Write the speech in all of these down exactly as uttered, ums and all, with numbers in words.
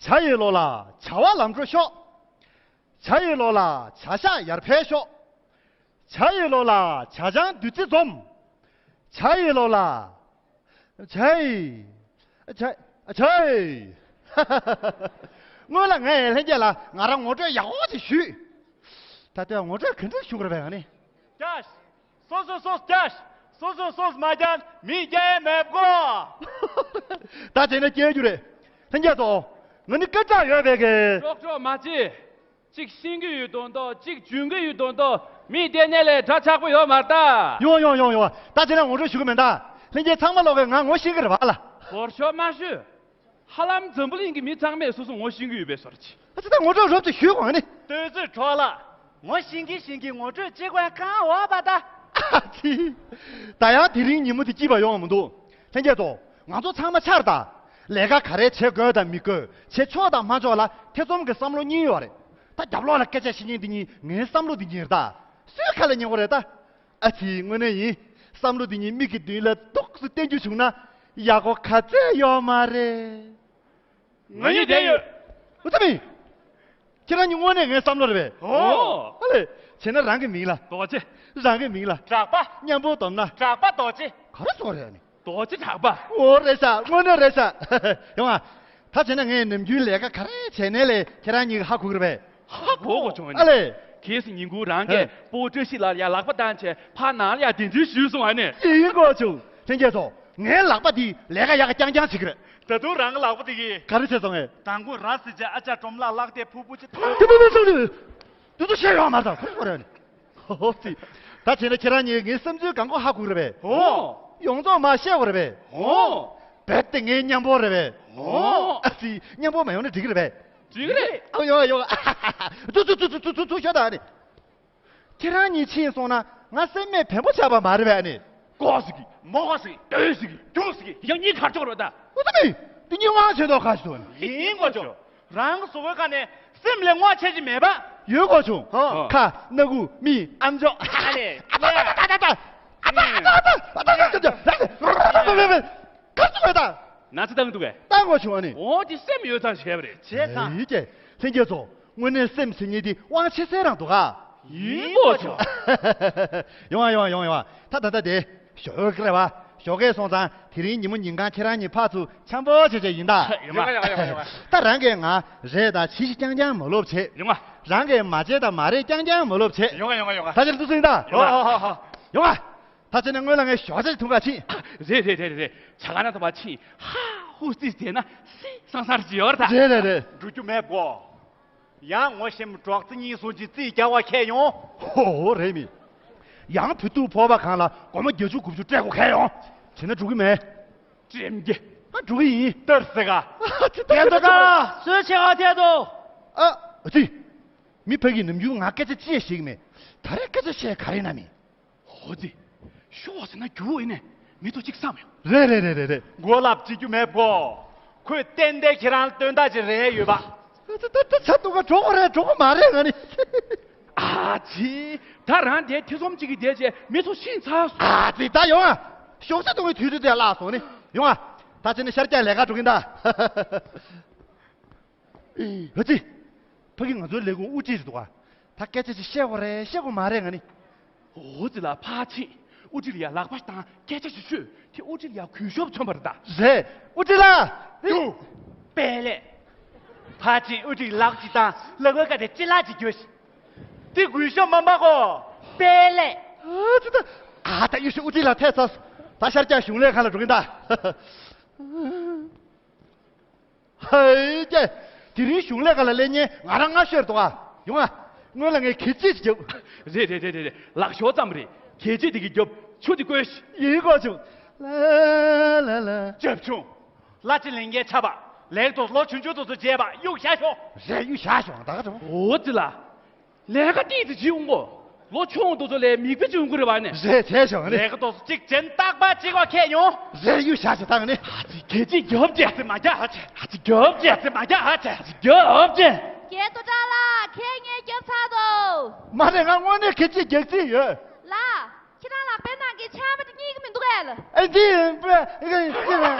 བྱ་ཡི་ལོ་ལ་བྱ་བ་ལམ་འགྲོ་ཤོག་བྱ་ཡི་ལོ་ལ་བྱ་ཤ་ཡར་འཕེལ་ཤོག་བྱ་ཡི་ལོ་ལ་བྱ་ཆང་བདུད་རྩི་འཛོམས། བྱ་ཡི་ལོ་ལ། བྱ་ཡི། བྱ། བྱ་ཡི། སྔོན་ལ་ངས་ལྷན་རྒྱས་ལ་ང་རང་ངོ་སྤྲོད་ཡག་པོ་ཞིག་ཞུས། ད་ལྟ་ངོ་སྤྲོད་ག་འདྲ་ཞུ་དགོས་རེད་པས་ང་ནི། ཀྱ། སོ་སོ་སོ་ཀྱ། སོ་སོ་སོ་མ་ཀྱ་མི་སྐྱེ་མེད་གོ། ད་བྱས་ན་སྐྱེ་རྒྱུ་རེད། ལྷན་རྒྱས་ཚོ། ང་ནི་སྐད་གྲགས་ཡོད་པའི་གི། ཀྲོག་ཀྲོག་མ་བྱེད། གཅིག་ཤེས་ཀྱི་ཡོད་མདོག་མདོག་གཅིག་འཇོན་གྱི་ཡོད་མདོག་མདོག་མི་དེ་ནས་ལས་གྲ་ཆག་པོ་ཡོད་མ་རེད་ད། ཡོང་ཡོང་ཡོང་ཡོང་། ད་བྱས་ན་ངོ་སྤྲོད་ཞུ་གི་མེད་ད། ལྷན་རྒྱས་ཚང་མ་ལོག་གི་ང་ངོ་ཤེས་ཀྱི་རེད་བ་ལ། སྐོར་ཤོག་མ་ཞུ། ཧ་ལམ་འཛམ་བུ་གླིང་གི་མི་ཚང་མས་སོ་སོ་ངོ་ཤེས་ཀྱི་ཡོད་པའི་བཟོ་འདྲ་ཅིག་ཨ་ཙི་ད་ངོ་སྤྲོད་རོབ་ཙམ་ཞུས་གོང་ནི། ལྟོས་ཚོད་གྲོགས་ལ། ངོ་ཤེས་ཀྱི་ཤེས་ཀྱི་ངོ་སྤྲོད་ཅིག་བས་གང་འོག་པ་ད། ཨ་ཙི། ད་ཡང་དེ་རིང་ཉིན་མོ་དེ་སྐྱིད་པ་ཡོང་བ་མི་འདུག་ལྷན་རྒྱས་ཚོ། ང་ཚོ་ཚང་མ་ཆར་ད། ལས་ཀ་ག་རེ་བྱེད་དགོས་དང་མི་དགོས། བྱེད་ཆོག་དང་མ་ཆོག་ལ་ཐེ་ཚོམ་གྱི་བསམ་བློ་གཉིས་ཡོད་རེད། ད་རྒྱབ་ལོགས་ལ་སྐད་ཆ་བཤད་མཁན་འདི་གཉིས་ངའི་བསམ་བློ་འདི་གཉིས་རེད་ད། སུའི་ཁ་ལ་ཉན་དགོས་རེད་ད། ཨ་ཙི་དངོས་གནས་ཡིན། བསམ་བློ་འདི་གཉིས་མིག་གི་མདུན་ལ་ཏོག་ཙམ་བསྟན་རྒྱུ་བྱུང་ན་ཡག་པོ་ག་ཚད་ཡོད་མ་རེད། ང་གཉིས་བསྡད་ཡོད། ཨུ་ཚ་མི། ཁྱེད་རང་གཉིས་དངོས་གནས་ངའི་བསམ་བློ་རེད་པས། ཨོ། ཨ་ལས། བྱས་ན་རང་གི་མིང་ལ། རྡོ་རྗེ། རང་གི་མིང་ལ། གྲགས་པ། མཉམ་པོ་བསྡོམས་ན། གྲགས་པ་རྡོ་རྗེ། ག་རེ་ཟེར་རེད་ཨ་ནི། རྡོ་རྗེ་གྲགས་པ། ཨོ་རེད་ཤག་དངོས་གནས་རེད་ཤག་ཡོང་ཨ། ད་བྱས་ན་ངས་ནམ་རྒྱུན་ལས་ཀ་ག་རེ་བྱས་ནའི་ལས་ཁྱེད་རང་གཉིས་ཀྱིས་ཧ་གོ་གི་རེད་པས། ཧ་གོ་གོ་བྱུང་ཨ་ནི། ཨ་ལས། གལ་སྲིད་ཉིན་གུང་རང་གིས་ཨེ། སྤོ་བཀྲ་ཤིས་ལགས་ལ་ཡ་ལག་པ་བཏང་བྱས་ཕར་ནང་ལ་ཡ་གདན་འདྲེན་ཞུས་སོང་ཨ་ནི། ཡིན་གོ་བྱུང་། ལྷན་རྒྱས་ཚོ། ངའི་ལག་པ་འདིས་ལས་ཀ་ཡག་ག་རྐྱང་རྐྱང་བྱེད་ཀྱི་རེད། ད་དུང་རང་གི་ལག་པ་དེ་གིས། ག་རེ་བྱས་སོང་ངས། དང་པོ་ར་བཟི་བྱས་ཨ་ཅག་སྒྲོམ་ལགས་ལག་དེ་ཕུར་བུ་ཅིག་ཐོགས། དེ་མོ་མོ་སོང་ནས། དུ་དུ་བཤད་ཡོང་མ་ཐག་ཁོ་རེ་ཁོ་རེ་ནས། ཧོ་ཧོ་ཙི། ད་བྱས་ན་ཁྱེད་རང་གཉིས་ངའི་བསམ་ཚུལ་གང་གོ་ཧ་གོ་གི་རེད་པས། ཧོ། ཡོངས་རྫོགས་མ་བཤད་དགོས་རེད་པས། ཧོ། རྦད་དེ་ངའི་མཉམ་པོ་རེད་པས། ཧོ། ཨ་ཙི་མཉམ་པོ་མ་ཡོང་ན་འགྲིག་གི་རེད་པས། འགྲིག་གི་རེད། ཨ་ཡོང་ཡོང་། ཙུ་ཙུ་ཙུ་ཤོད་ད་ནི། ཁྱེད་རང་གཉིས་ཕྱིན་སོང་ན་ང་སེམས་མེད་བེམ་པོ་ཆགས་པ་མ་རེད་པས་ཨ་ནི། ལྐོག་ཟིག་གི་མོ་ག་ཟིག་གི་ལྟོས་ཟིག་གི་རྒྱུག་ཟིག་གི་ཡང་གཉིས་གར་ཆོག་རོ་ད། ཨུ་ཏུ་མི། འདི་གཉིས་དབང་ཆེ་མདོག་ཁ་ཞིག་འདུག་ཨ་ནི། ཡིན་གོ་ཆོ། རང་གི་གཟུགས་པོའི་ཁ་ནས་སེམས་ལས་དབང་ཆེ་ཅིག་མེད་པ། ཡོད་གོ་ཆུང་། ཧོ། ཁ་སྣ་ཁུག་མིག་ཨམ་ཅོག་ཨ་ནི། ཨ་ད་ད་ད་ད་ད། ཨ་ད་ད་ད་ད། ཨ་ད་ད་ད་ད། ཨ་ད་ད་ད་ད། ག་ཚོད་ད། ན་ཚ་བཏང་འདུག་གས། བཏང་དགོས་བྱུང་ཨ་ནི། འོ་དེ་སེམས་ཡོད་ཙང་བྱས་པ་རེད། བྱས་ཙང་། ཡིན་གྱི། ལྷན་རྒྱས་ཚོ། དངོས་གནས་སེམས་ཟེར་མཁན་དེ་དབང་ཆེ་ས་རང་འདུག་ག། ཡིན་དགོས་བྱུང་། ཡོང་ཨ་ཡོང་ཨ་ཡོང་ཡོང་ཨ། ད་ད་ད་དེ། ཞོགས་ཀས་རེད་བ། ཞོགས་ཀས་སོང་ཙང་དེ་རིང་ཉིན་མོ་ཉིན་གང་ཁྱེད་རང་གཉིས་ཕར་ཚུར་འཆམ་པོ་བྱས་བྱས་ཡིན་ད། ཡོང་ཨ་ཡོང་ཨ་ཡོང་ཨ་ཡོང་ཨ། ད་རང་གིས་ང་རེད་ད་བྱས་ཤིག་རྐྱང་རྐྱང་མ་ལབ་བྱས། ཡོང་ཨ། རང་གིས་མ་བྱས་ད་མ་རེད་རྐྱང་རྐྱང་མ་ལབ་བྱས། ཡོང་ཨ་ཡོང་ཨ་ཡོང་ཨ། ད་ཅི་ལ་ཏུ་སུ་ཡིན་ད། ཡོང་ཨ། ཧོ་ཧོ་ཧོ། ཡོང་ཨ། ད་བྱས་ན་སྔོན་ལ་ངས་ཞོགས་ཇ་ཞིག་འཐུང་ག་ཕྱིན། རེད་རེད་རེད་རེད། ཇ་ཁང་ནང་དུ་ཕར་ཕྱིན། ཧ་ཧུ་ཙི་བྱས་ན་སི་སང་སར་ཅིག་ཡོད་རེད་ད། རེད་རེད་རེད། འགྲོ་རྒྱུ་མེད་གོ། ཡང་ངོ་ཤེས་གྲོགས་ཙི་གཉིས་སོང་ཅིག་རྩིས་རྒྱག་པ་ཁས་ཡོང་། ཧོ་ཧོ་རེད་མི། ཡང་བུ་ཐུག་ཕོར་པ་གང་ལ་སྒོར་མོ་བརྒྱད་ཅུ་དགུ་བཅུ་སྤྲད་དགོས་ཁས་ཡོང་། བྱས་ན་འགྲོ་གི་མེད། ཅེམ་གྱི། ཨ་འགྲོ་གི་ཡིན། ལྟར་ཟེར་ག། ཨ་ཙི་ད་ད་ད། སུས་ཆེ་བ་ཐད་དོ། ཨ་ཨ་ཙི། མི་ཕ་གིས་ནམ་རྒྱུན་ང་སྐད་ཆ་ཅི་ཡང་བཤད་གི་མེད། ད་རེས་སྐད་ཆ་བཤད་ག་རེ་ན་མི། ཧོ་ཙི། ཤོག་ཟེར་ན་རྒྱུ་བོ་ཡིན་ནས་མི་ཐོ་གཅིག་བསམ་ཡོང་། རེད་རེད་རེད་རེད་རེད། མགོ་ལབ་བྱེད་རྒྱུ་མེད་གོ། ཁོས་ཏན་ཏན་ཁྱེད་རང་ལ་དོན་དག་ཅིག་རེད་ཡོད་པ། ད་ད་ད་ཆ་འདུག་ག་གྲོགས་པོ་རེད་གྲོགས་པོ་མ་རེད་ང་ནི། ཨ་ཙི། ད་རང་དེ་ཐེ་ཚོམ་གཅིག་གིས་བསྡད་བྱས་མི་ཚོ་ཕྱིན་ཚར་སོང་། ཨ་ཙི་ད་ཡོང་ཨ། ཞོགས་ཇ་འཐུང་བའི་དུས་ཚོད་དེ་བརླག་སོང་ནི། ཡོང་ཨ། ད་ཅི་ནི་ཤར་རྒྱག་ལས་ཀ་འགྲོ་གིན་ད། ཨ་ཙི། ཕ་གི་ང་ཚོའི་ལས་ཁུངས་དབུ་ཁྲིད་ཅིག་འདུག་ག། ད་སྐད་ཆ་ཅིག་བཤད་དགོས་རེད་བཤད་དགོས་མ་རེད་ང་ནི། འོ་ཙི་ལ་ཕར་ཕྱིན། དབུ་ཁྲིད་ལ་ཡ་ལག་པ་བཏང་སྐད་ཆ་ཞིག་ཤོད་དེ་དབུ་ཁྲིད་ལ་ཡ་གུས་ཞབས་མཚོན་པ་རེད་ད། རེད། དབུ་ཁྲིད་ལགས། ཡོ། དཔལ་ལས། ཕར་ཕྱིན་དབུ་ཁྲིད་ལག་ཅིག་བཏང་ལག་པའི་ཀ་དེ་ཅི་ལག་ཅིག་རྒྱོ་ཤིག་དེ་གུས་ཞབས་མ་མ་གོ། དཔལ་ལས། ཨ་ཙི་ད། ཨ་ད་ཡོ་ཤི་དབུ་ཁྲིད་ལགས་ཐད་ཚར། ད་ཤར་རྒྱག་གཞུང་ལས་ཁང་ལ་འགྲོ་གིན་ད། ཧེ་ཀྱེ། དེ་རིང་གཞུང་ལས་ཀ་ལ་སླེབས་མཁན་ང་རང་སྔ་ཤོས་རེད་འདུག་ཨ། ཡོང་ཨ། སྔོན་ལ་ངས་གད་ཕྱིས་ཤིག་རྒྱབ། རེད་རེད་རེད་རེད། ལག་ཤོག་ཙམ་རེད། གད་ཕྱིས་དེ་གི་རྒྱབ་ཆུ་དེ་བསྐོལ་ཤིག་ཡིན་གོ་བྱུང་། ལ་ལ་ལ། རྒྱབ་ཆུང་། གླ་ཆ་ལེན་མཁན་ཆགས་པ། ལེགས་དོ་ལོ་ཆུང་ཆུང་དེ་ཚོ་བྱས་པ་གཡུག་བཞག་ཤོག་རེད་གཡུག་བཞག་ཤོག་ད་ག་རེད། འོ་ཙི་ལ། ལས་ཀ་ཏིག་ཙི་བྱེད་འོང་གོ། ལོ་ཆུང་དུ་ཚོ་ལས་མིག་དཔེ་བྱུང་གི་རེད་བ་ནི། རེད་བྱས་བྱུང་ནི། ལས་ཀ་ཏོག་ཙམ་གཅིག་བྱེད་རྟག་པར་གཅིག་བ་ཁད་ཡོང་། རེད་གཡུག་བཞག་བྱེད་སྟངས་ནི། ཨ་ཙི་གད་ཕྱིས་རྒྱབ་ཅེ། ཨ་ཙི་མ་རྒྱག་ཨ་ཙི། ཨ་ཙི་རྒྱབ་ཅེ། ཨ་ཙི་མ་རྒྱག་ཨ་ཙི། ཨ་ཙི་རྒྱབ་ཅེ། རྒྱལ་དུ་དྲག་ལ་ཁད་ངས་རྒྱབ་ཚར་དོ། མ་རེད་ང་དངོས་གནས་གད་ཕྱིས་རྒྱག་རྩིས་ཡོད། ལ། ཁྱེད་རང་ལག་པའི་ནང་གི་ཆར་པ་དེ་རྙེད་ཀྱི་མི་འདུག་གས་ལ། ཨེ་ཙི།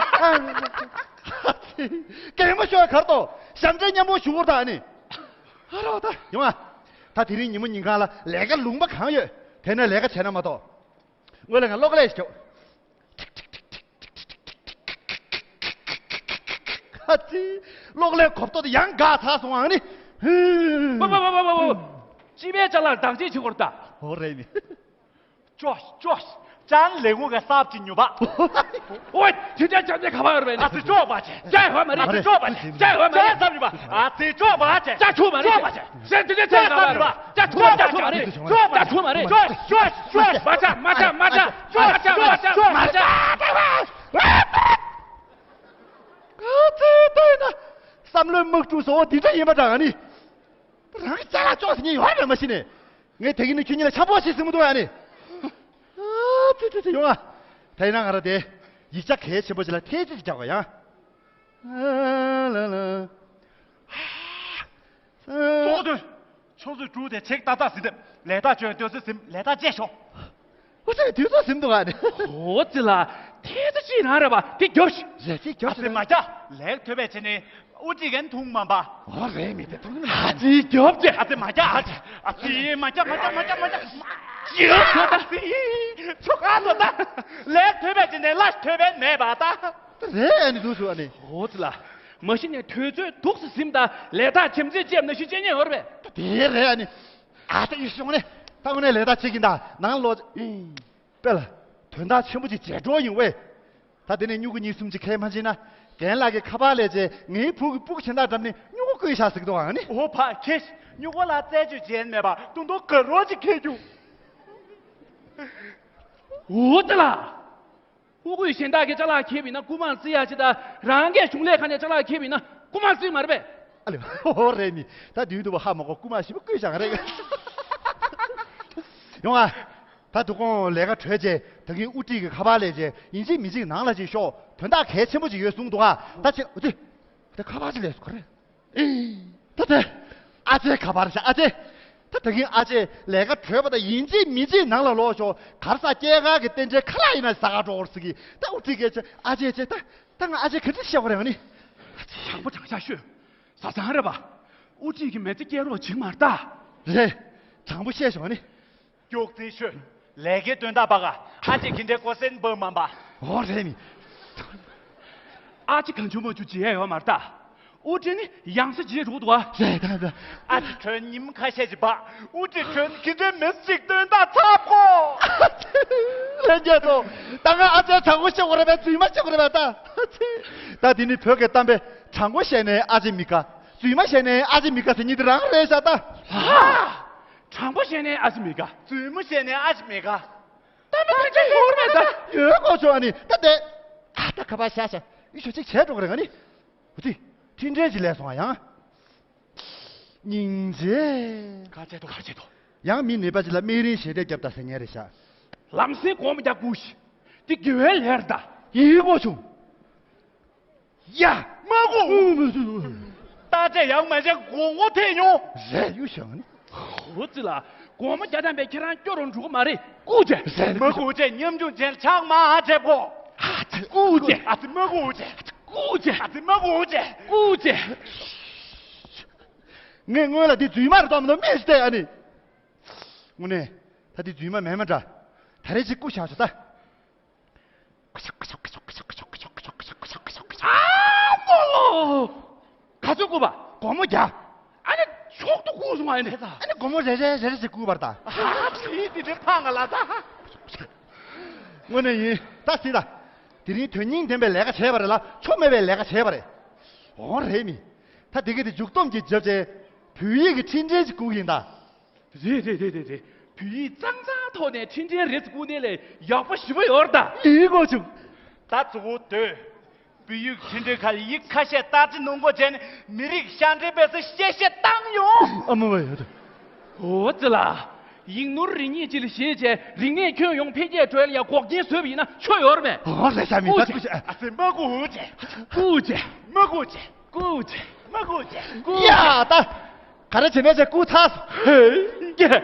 ཨ་ཙི། གད་མོ་ཤོར་གར་ཏོ། འཇམ་འདྲ་མཉམ་པོ་བཞུགས་ད་ཨ་ནི། ཨ་རོགས་ད། ཡོང་ཨ། ད་དེ་རིང་ཉིན་མོ་ཉིན་གང་ལ་ལས་ཀ་ལུང་པ་གང་ཡོད་དེ་ནས་ལས་ཀ་བྱས་ན་མ་གཏོགས། སྔོན་ལ་ང་གློག་ཀླད་ཞིག་རྒྱོབ། ཁ་ཚིག་གློག་ཀླད་གོ་ཐོག་དེ་ཡང་འགག་ཚར་སོང་ཨ་ནི། ཧུ། པ་པ་པ་པ་པ་པ། སྤྱི་པའི་ཅ་ལག་བདག་གཅེས་བྱེད་དགོས་རེད་ད། ཨོ་རེད་ནི། ཅོ་ཅོ། ཅང་ལེ་ངུ་ག་སབ་ཅི་ཉུ་བ། ཨོ། དེ་ཅང་ཅང་ཅང་ཁ་བ་རེད་ནི། ཨ་ཙི་ཅོ་བ་ཅེ། ཅང་ཧོ་མ་རེད། ཨ་ཙི་ཅོ་བ་ཅེ། ཅང་ཧོ་མ་རེད། ཅང་སབ་ཉུ་བ། ཨ་ཙི་ཅོ་བ་ཅེ། ཅང་ཆུ་མ་རེད། ཅོ་བ་ཅེ། ཅང་དེ་ཅང་ཅང་ཁ་བ་རེད། ཅང་ཆུ་མ་རེད། ཅང་ཆུ་མ་རེད། ཅང་ཆུ་མ་རེད། ཅོ་ཅོ་ཅོ། མ་ཅ་མ་ཅ་མ་ཅ། ཅོ་ཅ་མ་ཅ་མ་ཅ། ཨ་ཙི་ལྟོས་ན། བསམ་བློའི་དམག་འཁྲུག་བཟོ་བོ་འདི་འདྲ་ཡིན་པ་འདྲ་ཨ་ནི། རང་གི་ཅ་ལག་ཅོག་ཟེར་མཁན་ཡོད་རེད་མ་གཞི་ནས། ངས་དེ་གི་ནི་ཁྱོད་གཉིས་ལ་འཆམ་པོ་ཞིག་ཟིན་མི་འདུག་ཨ་ནི། ཨ་ཙི་ཙི་ཙི་ཡོང་ཨ། ད་ཡིན་ན་ང་རང་དེ་ཡིག་ཆ་གལ་ཆེན་པོ་ཞིག་ལ་ཐེལ་ཙེ་ཞིག་རྒྱག་དགོས་ཡ། ཨ་ལ་ལ། ཨ། ཙོག་དོན། ཆུ་ཚོད་དྲུག་དེ་ཆིག་ཏག་ཏག་ཟིན་ཏེ་ལས་ཐག་ཆོད། དུས་ཚོད་ཟིན། ལས་ཐག་བཅད་ཤོག་ཨོ་ཙི། དུས་ཚོད་ཟིན་འདུག་ཨ་ནི། ཨོ་ཙི་ལ། ཐེ་ཚེ་ཅི་རང་རེད་པ། དེ་རྒྱོབ་ཤིག་རེད། དེ་རྒྱོབ་ཨ་ཙི་ཤིག་མ་རྒྱག་ལས་ཐོས་པའི་ཆེ་ནི་ཨུ་ཅི་གན་ཐུང་མ་པ། ཨོ་རེད་མི་དེ་ཐུང་མི་ཨ་ཙི་རྒྱོབ་ཅེ། ཨ་ཙི་མ་རྒྱག་ཨ་ཙི། ཨ་ཙི་མ་རྒྱག་མ་རྒྱག་མ་རྒྱག་མ་རྒྱག་ཅི་ཨ་ཙི། ཆོ་ག་ལོ་ད། ལས་ཐོས་པའི་ཆེ་ནི་ལ་ཐོས་པའི་མེད་པ་ད། རེད་ཨ་ནི་འདུག་སུ་ཨ་ནི། ཨོ་ཙི་ལ། མ་གཞི་ནས་དུས་ཚོད་འདུག་སེ་ཟིན་ད་ལས་ཐག་ཁྱིམ་མཚེས་ཅེབ་ན་ཤི་ཅེ་ཉེ་ཡོད་རེད་པས། དེ་རེད་ཨ་ནི། ཨ་ཙི་ཡིན་སོང་ནས་ད་དངོས་གནས་ལས་ཐག་ཆད་ཀྱིན་ད་ནང་ལོགས། དཔེ་ལ། དོན་དག་ཆེན་པོ་ཅིག་བྱས་འགྲོ་ཡིན་ཝེ། ད་དེ་ནས་སྨྱུ་གུ་གཉིས་གསུམ་ཅིག་ཁས་མ་བྱིན་ན། རྒན་ལགས་ཀྱི་ཁ་པར་ལས་བྱས་ངའི་བུ་གི་སྤུ་གུ་ཆེ་ན་འགྲམ་ནས་སྨྱུ་གུ་བསྐུས་བཞག་ཟིག་འདུག་ཨང་ནི། ཨོ་ཕ་ཁྱེད། སྨྱུ་གུ་ལ་རྩད་གཅོད་བྱས་མེད་པ་ཏུང་ཏུང་ག་རོ་ཅིག་ཁེལ་རྒྱུ། འོ་ཙི་ལ། སྨྱུ་གུས་གཞན་དག་གི་ཅ་ལག་ཁྱེར་བ་ཡིན་ན་རྐུ་མ་རྩི་ཡ་ཅིག་དང་། རང་གི་གཞུང་ལས་ཁང་ནས་ཅ་ལག་ཁྱེར་བ་ཡིན་ན་རྐུ་མ་རྩི་མ་རེད་པས། ཨ་ལེ། ཨོ་རེད་ནི། ད་དུས་དུ་བ་ཧ་མ་གོ་རྐུ་མ་ཞིབ་པོ་བསྐུས་བཞག་རེད། ཡོང་ཨ། ད་དུ་ཁོང་ལས་ཀ་གྲོལ་རྗེས་ད་གིན་དབུ་ཁྲིད་ཀྱི་ཁ་པར་ལས་རྗེས་ཡིན་གཅིག་མིན་གཅིག་ནང་ལ་ཅིག་ཤོག་དོན་དག་གལ་ཆེན་པོ་ཅིག་ཡོད་གསུངས་འདུག་ཨ། ད་ཆེ་འུ་ཚོས་ད་ཁ་པར་ཅིག་ལས་སུ་ག་རེད། ད་དེ། ཨ་ཅེ་ཁ་པར་ཤ་ཨ་ཅེ། ད་ད་གིན་ཨ་ཅེ་ལས་ཀ་གྲོལ་བ་དང་ཡིན་གཅིག་མིན་གཅིག་ནང་ལ་ལོག་ཤོག་གར་ས་སྐྱེས་སྐར་གྱི་རྟེན་འབྲེལ་ཁ་ལག་ཡིན་ན་ཟ་ག་འགྲོ་འོར་ཟིག་གི་ད་འུ་ཁྲིད་སྐད་ཆ་ཨ་ཅེ་ཅེ་ད་ད་ང་ཨ་ཅེ་ག་འདྲ་བཤད་དགོས་རེད་ང་ནི། དྲང་པོ་དྲང་བཞག་ཤོད། བཟའ་ཚང་རེད་པ། དབུ་ཁྲིད་ཀྱི་མི་ཚེ་སྐྱེལ་རོགས་བྱེད་མ་ད། རེད། དྲང་པོ་བཤད་ཤོག་ནི། མགྱོགས་རྩིས་ཤོད། ལས་ཀའི་དོན་དག་པ་ག་ཨ་ཅེ་གི་འདྲའི་ཀོ་སེན་བོ་མ་པ། ཨོ་རེད་མི། ཨ་ཅེ་གང་བྱུང་མ་བྱུང་བྱེད་ཡ་ཡོད་མ་རེད་ད། དབུ་ཁྲིད་ནི་ཡང་སེ་བྱེད་འགྲོ་འདུག་ཨ། རེད་ད་ད། ཨ་ཅེ་ཁྲོན་ཉིན་ཁ་ཤས་ཀྱི་བ། དབུ་ཁྲིད་ཁྲོན་གི་འདྲའི་མི་གཅིག་དོན་དག་ཚབ་གོ། ལྷན་རྒྱས་ཚོ། ད་ང་ཨ་ཅེ་དྲང་པོ་བཤད་དགོས་རེད་པས་རྫུན་མ་བཤད་དགོས་རེད་པས་ད། ད་དེ་ནི་བོད་ཀྱི་གཏམ་དཔེ་དྲང་པོ་བཤད་ནས་ཨ་ཅེ་མི་དགའ། རྫུན་མ་བཤད་ནས་ཨ་ཅེ་མི་དགའ་ཟེར་མཁན་དེ་རང་རེད་ཤག་ད། ཧ། དྲང་པོ་བཤད་ནས་ཨ་ཅེ་མི་དགའ། རྫུན་མོ་བཤད་ནས་ཨ་ཅེ་མི་དགའ། ད་མི་དགའ་ཅིག་ཡོད་རེད་ད། ཡོད་གོ་ཆོག་ཨ་ནི་ད་དེ། ཨ་ད་ཁ་པར་ཤ་ཤ་ཡུ་ཤོ་ཅིག་བྱས་འགྲོ་གི་རེད་ང་ནི། འུ་ཙི། འཕྲིན་ཕྲན་ཅིག་སླེབས་སོང་ཨ་ཡང་། སྙིང་རྗེ། ག་བྱེད་དོ་ག་བྱེད་དོ། ཡང་མི་ནད་པ་ཅིག་ལ་སྨན་རིན་ཞལ་འདེབས་རྒྱབ་ད་ཟེར་མཁན་རེད་ཤག་ལམ་སེང་སྒོར་མོ་བརྒྱ་བསྐུར་ཤིག་དེ་དགེ་བའི་ལས་རེད་ད། ཡིན་གོ་བྱུང་། ཡ། མ་གོ། བརྟག་དཔྱད་ཡང་མ་བྱས་དགོང་མོ་ཐེངས་ཡོང་། རེད་ཡུ་ཤང་། ཧོ་ཙི་ལ། དགོང་མོ་བརྒྱ་ཐམ་པའི་ཁྱེད་རང་སྐྱོ་རུ་འགྲོ་གི་མ་རེད། བསྐུར་བྱས། རེད་མ་བསྐུར་བྱས་ཉམ་ཆུང་ཅན་ཆགས་མ་བྱེད་གོ། ཨ་ཙི་བསྐུར་བྱས། ཨ་ཙི་མ་བསྐུར་བྱས། བསྐུར་བྱས། ཨ་ཙི་མ་བསྐུར་བྱས། བསྐུར་བྱས། ངས་སྔོན་ལ་འདི་རྫུན་མ་རེད་དམ་ནོ་མེད་ཤི་ཏེ་ཨ་ནི། དངོས་གནས། ད་འདི་རྫུན་མ་མེད་མ་འདྲ། ད་རེས་ཅིག་བསྐུར་བཞག་ཤོག་ད། ཨ་ཙི་ལོ། ག་ཚོད་བསྐུར་བ། སྒོར་མོ་བརྒྱ། ཨ་ནི་མཆོག་ཏུ་བསྐུར་སོང་ཨ་ནི། ཨ་ནི་སྒོར་མོ་རེ་རེ་རེ་རེ་ཞིག་བསྐུར་བར་ད། ཨ་ཙི་འདི་འདྲའི་ཕངས་ང་ལ་ད། དངོས་གནས་ཡིན་ད་སྲིད་ད། དེ་རིང་དོན་སྙིང་ལྡན་པའི་ལས་ཀ་བྱས་པ་རེད་ལ་ཆོ་མེད་པའི་ལས་ཀ་བྱས་པ་རེད། འོ་རེད་མི། ད་དེ་ག་དེ་མཇུག་སྡོམ་གྱི་རྒྱབ་ཅེ། བོད་ཡིག་གི་འཕྲིན་ཕྲན་ཞིག་བསྐུར་གི་ཡིན་ད། རེད་རེད་རེད་རེད་རེད། བོད་ཡིག་གཙང་གཙང་ཐོག་ནས་འཕྲིན་ཕྲན་རེ་ཟིག་བསྐུར་ནས་ལས་ཡག་པོ་ཞེ་པོ་ཡོད་རེད་ད། ཡིན་གོ་བྱུང་། ད་གཙོ་བོ་དོན། བོད་ཡིག་འཕྲིན་ཕྲན་ཁ་ལ་ཡིག་ཁ་ཤས་བརྟག་དཔྱད་གནང་དགོས་བྱས་ནས་མི་རིགས་ཤ་འདྲེས་པས་སུ་གཤེ་གཤེ་བཏང་ཡོང་། ཨ་མ་བ་ཡོད་དོ། འོ་ཙི་ལ། ཡིག་ནོར་རེ་གཉིས་ཅིག་ལ་ཞེས་བྱས་རིག་གནས་ཁྱོན་ཡོངས་འཕེལ་རྒྱས་འགྲོ་ཡ་ལ་ཡ་འགོག་རྐྱེན་བཟོས་པ་ཡིན་ན་ཆོ་ཡོད་རེད་པས། འོ་རེད་ཤ་མི་ད་སྐུ་ཞེ། ཨ་ཙི་མ་སྐུ་འོ་ཅེ། སྐུ་ཅེ། མ་སྐུ་ཅེ། སྐུ་ཅེ། སྐུ་ཅེ། ཡ་ད། ག་རེ་བྱེད་མེད་ཅེ་སྐུ་ཚར་སོང་། ཧེ།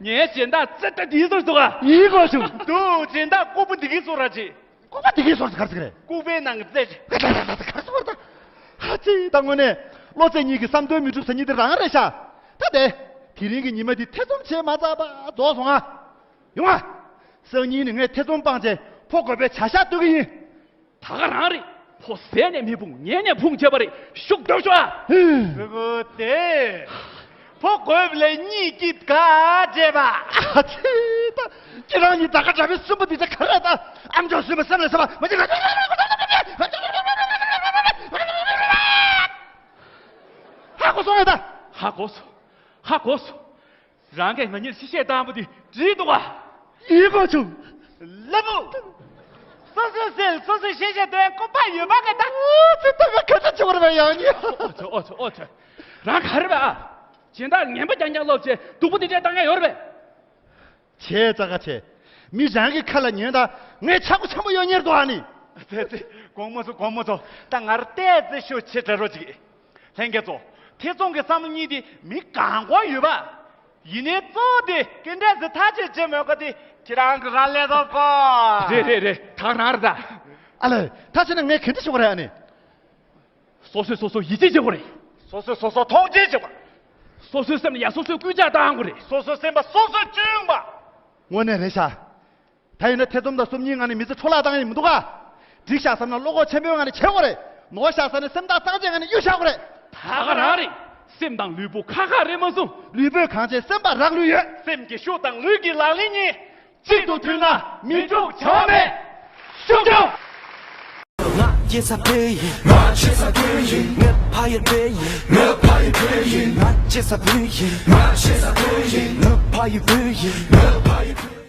ངའི་སྦྱིན་བདག་ཙེ་ཏ་དེའི་སོར་སོ་ག་ཡིན་གོ་བྱུང་། འདུག་སྦྱིན་བདག་ལྐུགས་པ་འདི་གའི་སོར་ར་ཅི། ལྐུགས་པ་འདི་གའི་སོར་སོ་ག་རེ་ཟེར་གི་རེད། ལྐུགས་པའི་ནང་གི་ཙེ་ཅི། ག་རེ་ཟེར་གི་རེད་ད། ཧ་ཅི་ད་དངོས་གནས། བློ་རྩེ་གཉིས་ཀྱི་བསམ་དོན་མི་འགྲུབ་ཟེར་མཁན་དེ་རང་རེད་ཤག་ད་དེ། དེ་རིང་གི་ཉི་མ་འདི་ཐེ་ཚོམ་བྱས་མ་ཚར་བར་རྫོགས་སོང་ང་། ཡོང་ང་། སང་ཉིན་ནས་ངས་ཐེ་ཚོམ་སྤངས་བྱས་ཕོ་རྒོད་པའི་བྱ་ཤ་གཏོད་ཀྱི་ཡིན། ད་ག་རང་རེད། ཕོ་ཟས་ནས་མི་ཕུང་ཉལ་ནས་ཕུང་བྱས་པ་རེད། ཤུགས་རྒྱོབ་ཤོག་ཨ། ཧུ། སི་ཀུ་ཏེ། ཕོ་རྒོད་ལས་གཉིས་ཀྱིས་ག་བྱས་པ། ཨ་ཙི་ད། ཁྱེད་རང་གཉིས་ད་ག་འདྲ་བའི་སུན་པོ་འདི་ཚོ་ག་རེ་ད། ཨ་མཆོག་སུན་པོ་སེམས་ལ་ཟ་བ་མ་བྱེད། ཧ་གོ་སོང་ངས་ད། ཧ་གོ་སོང་། ཧ་གོ་སོང་། རང་གིས་ང་གཉིས་གཤེ་གཤེ་བཏང་པ་དེ་འགྲིག་འདུག་ག་ཡིན་པ་བྱུང་། ལབ་བུ། སོ་སོའི་སེམས་སོ་སོས་གཤེ་གཤེ་དོན་ཀུན་པ་ཡོད་པ་ག་ད། ཨོ་ཙི་ད་ང་ག་ཚོད་བྱེད་པར་བས་ཡང་ཉིན། ཨོ་ཚོ་ཨོ་ཚོ་ཨོ་ཚོ། རང་ག་རེ་བས་ཨ། སྦྱིན་བདག་ངན་པ་རྐྱང་རྐྱང་ལོབས་བྱས་སྡུག་པོ་དེ་འདྲས་བཏང་ཡ་ཡོད་རེད་པས། བྱས་ཙ་ག་བྱས། མི་རང་གི་ཁ་ལ་ཉན་ད། ངས་ཆག་སྒོ་ཆེན་པོ་ཡོད་ཉེར་འདུག་ཨ་ནི། ཚེ་ཚེ། དགོང་མོ་ཚོ་དགོང་མོ་ཚོ། ད་ངར་ཏོག་ཙམ་ཤུགས་ཆེ་དྲག་རོགས་གྱིས། ལྷན་རྒྱས་ཚོ། ཐེ་ཚོམ་གྱི་བསམ་བློ་གཉིས་དེ་མི་གང་གོ་ཡོད་པ། ཡིན་ནའི་གཙོ་བོ་དེ་ག་འདྲས་སེ་ཐག་གཅོད་བྱེད་མོད་ཀ་དེ་ཁྱེད་རང་གི་རང་ལས་ཐོབ་གོ་རེད་རེད་རེད། ད་རང་རེད་ད། ཨ་ལས། ད་བྱས་ན་ངས་ག་འདྲ་ཞུ་དགོས་རེད་ཨ་ནི། སོ་སོས་སོ་སོ་ཡིད་ཆེས་བྱེད་དགོས་རེད། སོ་སོས་སོ་སོ་མཐོང་ཆེན་བྱེད་དགོས། སོ་སོའི་སེམས་ལ་ཡ་སོ་སོས་སྐུལ་ལྕག་བཏང་དགོས་རེད། སོ་སོའི་སེམས་པ་སོ་སོས་གཅུན་པ། དངོས་གནས་རེད་ཤག་ད་ཡིན་ན་ཐེ་ཚོམ་དང་སོམ་ཉིའི་ངང་ནས་མི་ཚེ་འཕྲོ་བརླག་བཏང་ཡ་མི་འདུག་ག་འགྲིག་ཤག་བསམ་ན་བློ་ཁོག་ཆེན་པོའི་ངང་ནས་བྱེད་དགོས་རེད། ནོར་ཤག་བསམ་ན་སེམས་ཐག་གཙང་བཅད་ངང་ནས་གཡུག་བཞག་དགོས་རེད། ད་ག་རང་རེད། སེམས་དང་ལུས་པོ་ཁ་ཁ་རེད་མ་གསུངས། ལུས་པོས་གང་བྱས་སེམས་པ་རག་ལུས་ཡོད། སེམས་ཀྱི་ཤུགས་དང་ལུས་ཀྱི་ལག་ལེན་གཉིས། གཅིག་ཏུ་མཐུན་ན་མི་འགྲུབ་བྱ་བ་མེད། ཤུགས་རྒྱོབ། ང་ཅེ་ས་པེ་ཡིན། ང་ཅེ་ས་པེ་ཡིན། ངའི་ཕ་ཡུལ་པེ་ཡིན། ངའི་ཕ་ཡུལ་པེ་ཡིན། ང་ཅེ་ས་པེ་ཡིན། ང་ཅེ་ས་པེ་ཡིན། ངའི་ཕ་ཡུལ་པེ་ཡིན། ངའི་ཕ་ཡུལ་པེ་ཡིན།